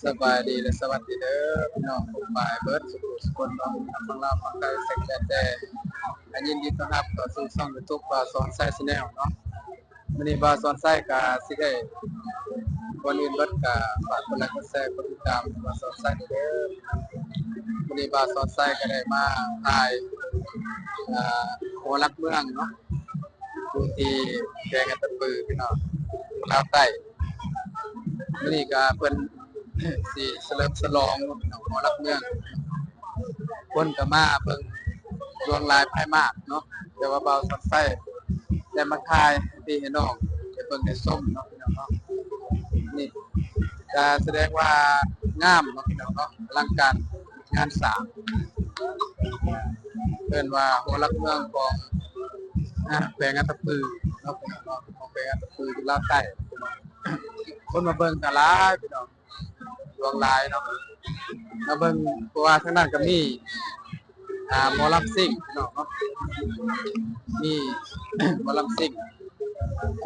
ສະບາຍດີ ແລະ ສະຫວັດດີເດີພີ່ນ້ອງ ທຸກຝ່າຍເບິດສູ່ຜູ້ສູ່ຄົນເນາະ ທັງຝັ່ງລາວຝັ່ງໄທ ແຊກແລນແດ່ ກະຍິນດີຕ້ອນຮັບເຂົ້າສູ່ຊ່ອງຢູທູບ ບ່າວສອນໄຊ ແຊນແນວເນາະ. ມື້ນີ້ບ່າວສອນໄຊກະຊິໄດ້ ກ່ອນອື່ນເບິດກະຝາກກົດໄລກ໌ ກົດແຊ ກົດຕິດຕາມບ່າວສອນໄຊເດີ. ມື້ນີ້ບ່າວສອນໄຊກະໄດ້ມາຖ່າຍ ອ່າ ຫໍຫຼັກເມືອງເນາະ ຢູ່ທີ່ແຂວງອັດຕະປືພີ່ນ້ອງ ຢູ່ລາວໃຕ້. ມື້ນີ້ກະເພິ່ນຊິສະເຫຼີມສະຫຼອງເນາະ ຫໍຫຼັກເມືອງ ຄົນກະມາເບິ່ງຫຼວງຫຼາຍພາຍມາກເນາະ ແຕ່ວ່າບ່າວສອນໄຊໄດ້ມາຖ່າຍໃຫ້ພີ່ໃຫ້ນ້ອງໄດ້ເບິ່ງໄດ້ຊົມເນາະ ພີ່ນ້ອງເນາະ. ນີ້ກະສະແດງວ່າງາມເນາະ ພີ່ນ້ອງເນາະ ອະລັງການງານສ້າງ ເອີ້ນວ່າຫໍຫຼັກເມືອງຂອງ ອາ ແຂວງອັດຕະປືເນາະ ຂອງແຂວງອັດຕະປື ຢູ່ລາວໃຕ້. ຄົນມາເບິ່ງກະຫຼາຍພີ່ນ້ອງ ຫຼວງຫຼາຍເນາະ ມາເບິ່ງ ເພາະວ່າທາງນັ້ນກະມີ ອ່າ ໝໍລຳຊິງເນາະ ມີໝໍລຳຊິງ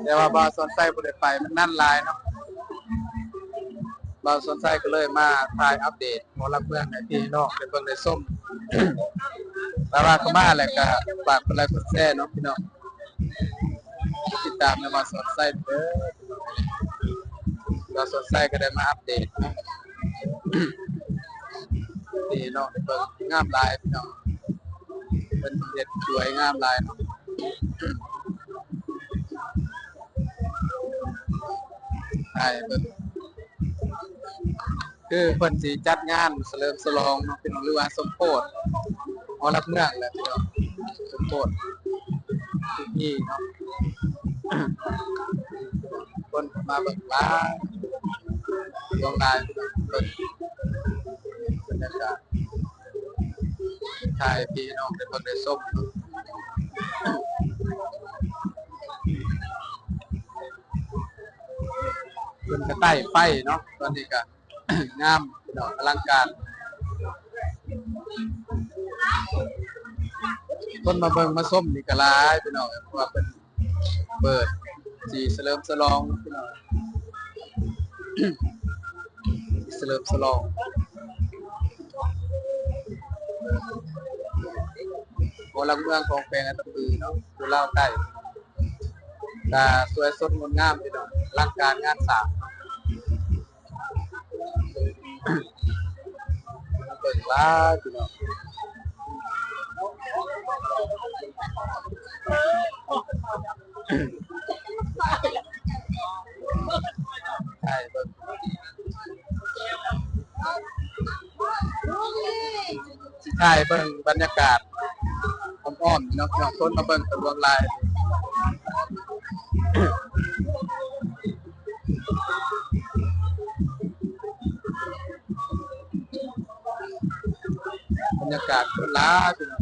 ແຕ່ວ່າບ່າວສອນໄຊບໍ່ໄດ້ໄປ ມັນໜັນຫຼາຍເນາະ. ບ່າວສອນໄຊກະເລີຍມາຖ່າຍອັບເດດ ໝໍຫຼັກເມືອງໃຫ້ພີ່ນ້ອງໄດ້ເບິ່ງໄດ້ຊົມ. ຖ້າວ່າເຂົ້າມາແລ້ວກະຝາກກົດໄລກ໌ ກົດແຊເນາະ ພີ່ນ້ອງ ຕິດຕາມນຳບ່າວສອນໄຊເດີ. ບ່າວສອນໄຊກະໄດ້ມາອັບເດດເນາະ ພີ່ນ້ອງໄດ້ເບິ່ງ ງາມຫຼາຍພີ່ນ້ອງ ເພິ່ນເຮັດສວຍງາມຫຼາຍເນາະ. ໃຫ້ເບິ່ງ ຄືເພິ່ນຊິຈັດງານສະເຫຼີມສະຫຼອງເນາະ ພີ່ນ້ອງ ຫຼືວ່າສົມໂພດຫໍຫຼັກເມືອງແຫຼະພີ່ນ້ອງ ສົມໂພດພິທີເນາະ. ຄົນມາເບິ່ງຫຼາຍ ຫຼວງຫຼາຍ ເບິ່ງບັນຍາກາດ ຖ່າຍໃຫ້ພີ່ນ້ອງໄດ້ເບິ່ງໄດ້ຊົມເນາະ. ເພິ່ນກະໄຕ້ໄຟເນາະ ຕອນນີ້ກະ ງາມເນາະ ອະລັງການ. ຄົນມາເບິ່ງມາຊົມນີ້ກະຫຼາຍພີ່ນ້ອງ ເພາະວ່າເພິ່ນເປີດຊິສະເຫຼີມສະຫຼອງພີ່ນ້ອງ ສະເຫຼີມສະຫຼອງ ຫໍຫຼັກເມືອງຂອງແຂວງອັດຕະປືເນາະ ຢູ່ລາວໃຕ້ ກະສວຍສົດງົດງາມພີ່ນ້ອງ ອະລັງການງານສ້າງ. ເບິ່ງຫຼາຍພີ່ນ້ອງ ໃຫ້ເບິ່ງ ຊິຖ່າຍເບິ່ງບັນຍາກາດອ້ອມໆເນາະ ພີ່ນ້ອງ ຄົນມາເບິ່ງກະຫຼວງຫຼາຍ. ບັນຍາກາດຄົນຫຼາຍພີ່ນ້ອງ.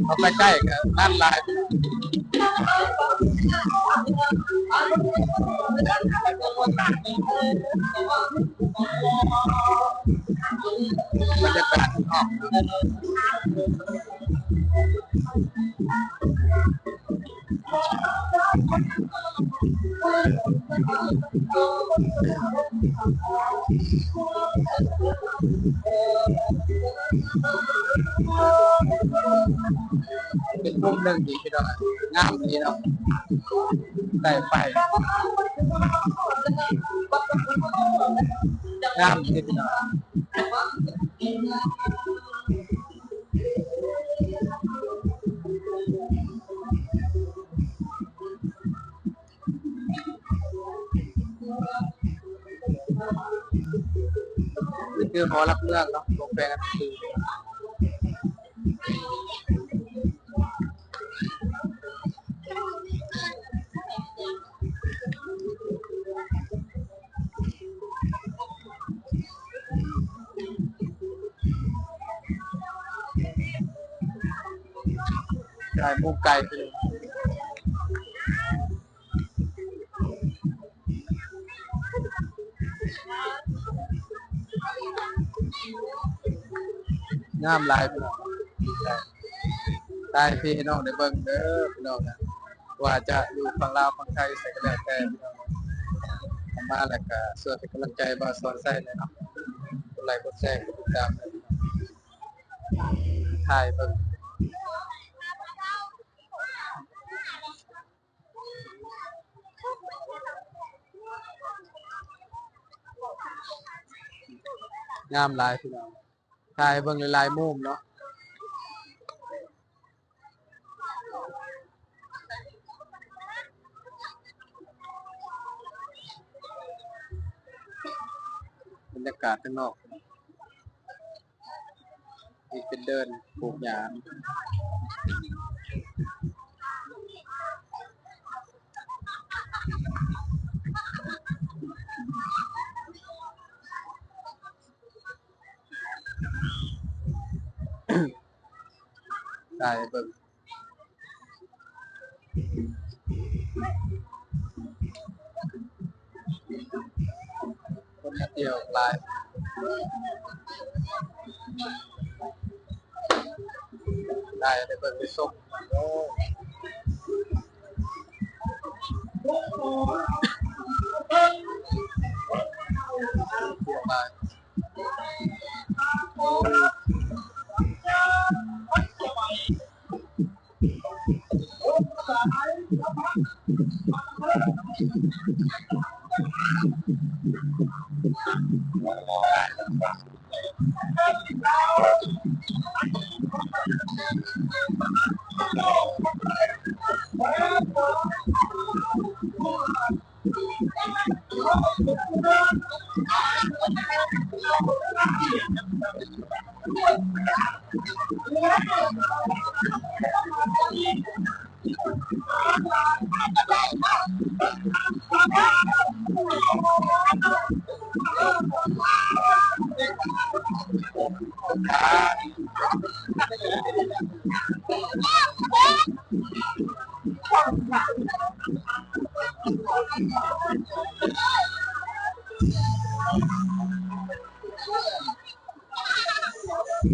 ເຂົ້າໄປໃກ້ກໍນັ້ນຫຼາຍ. ບັນຍາກາດຂ້າງນອກ ເປັນມຸມໜຶ່ງທີ່ ພີ່ນ້ອງ ງາມດີເນາະ ໄດ້ໄປ ງາມດີ ພີ່ນ້ອງ. ນີ້ຄືຫໍຫຼັກເມືອງເນາະ ຂອງແຂວງອັດຕະປື. ຖ່າຍມຸມໄກ ງາມຫຼາຍ ພີ່ນ້ອງ. ຖ່າຍໃຫ້ພີ່ໃຫ້ນ້ອງໄດ້ເບິ່ງເດີ ພີ່ນ້ອງນະ. ບໍ່ວ່າຈະຢູ່ຝັ່ງລາວ ຝັ່ງໄທ ໃສກໍແລ້ວແຕ່ ພີ່ນ້ອງ ເຂົ້າມາແລ້ວກໍຊ່ວຍເປັນກຳລັງໃຈບ່າວສອນໄຊແດ່ເນາະ. ກົດໄລ ກົດແຊ ກົດຕິດຕາມ ຖ່າຍເບິ່ງ. ງາມຫຼາຍ ພີ່ນ້ອງ. ຖ່າຍໃຫ້ເບິ່ງຫຼາຍໆມຸມເນາະ. ບັນຍາກາດຂ້າງນອກ ນີ້ເປັນເດີ່ນປູກຫຍ້າ. ຖ່າຍໃຫ້ເບິ່ງ ຄົນມາທ່ຽວຫຼາຍ ໄດ້ ໄດ້ເບິ່ງໄດ້ຊົມ. ຄົ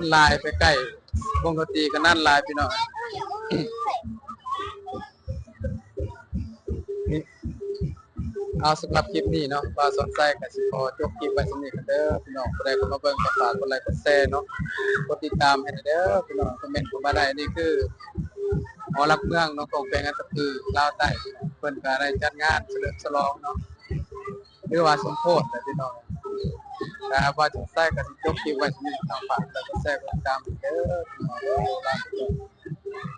ນຫຼາຍ ໄປໃກ້ວົງດົນຕີກະນັ້ນຫຼາຍ ພີ່ນ້ອງ. ເອົາ ສຳລັບຄລິບນີ້ເນາະ ບ່າວສອນໄຊກະຊິຂໍຈົບຄລິບໄວ້ສ່ຳນີ້ກ່ອນເດີພີ່ນ້ອງ. ຜູ້ໃດເຂົ້າມາເບິ່ງກະຝາກກົດໄລກົດແຊເນາະ ກົດຕິດຕາມໃຫ້ແດ່ເດີພີ່ນ້ອງ. ຄອມເມັນເຂົ້າມາໄດ້. ນີ້ຄືຫໍຫຼັກເມືອງເນາະ ຂອງແຂວງອັດຕະປື ລາວໃຕ້. ເພິ່ນກະໄດ້ຈັດງານສະເຫຼີມສະຫຼອງເນາະ ຫຼືວ່າສົມໂພດແຫຼະພີ່ນ້ອງ. ກະບ່າວສອນໄຊກະຊິຈົບຄລິບໄວ້ສ່ຳນີ້ເນາະ. ຝາກກົດໄລກົດແຊ ກົດຕິດຕາມເດີພີ່ນ້ອງ.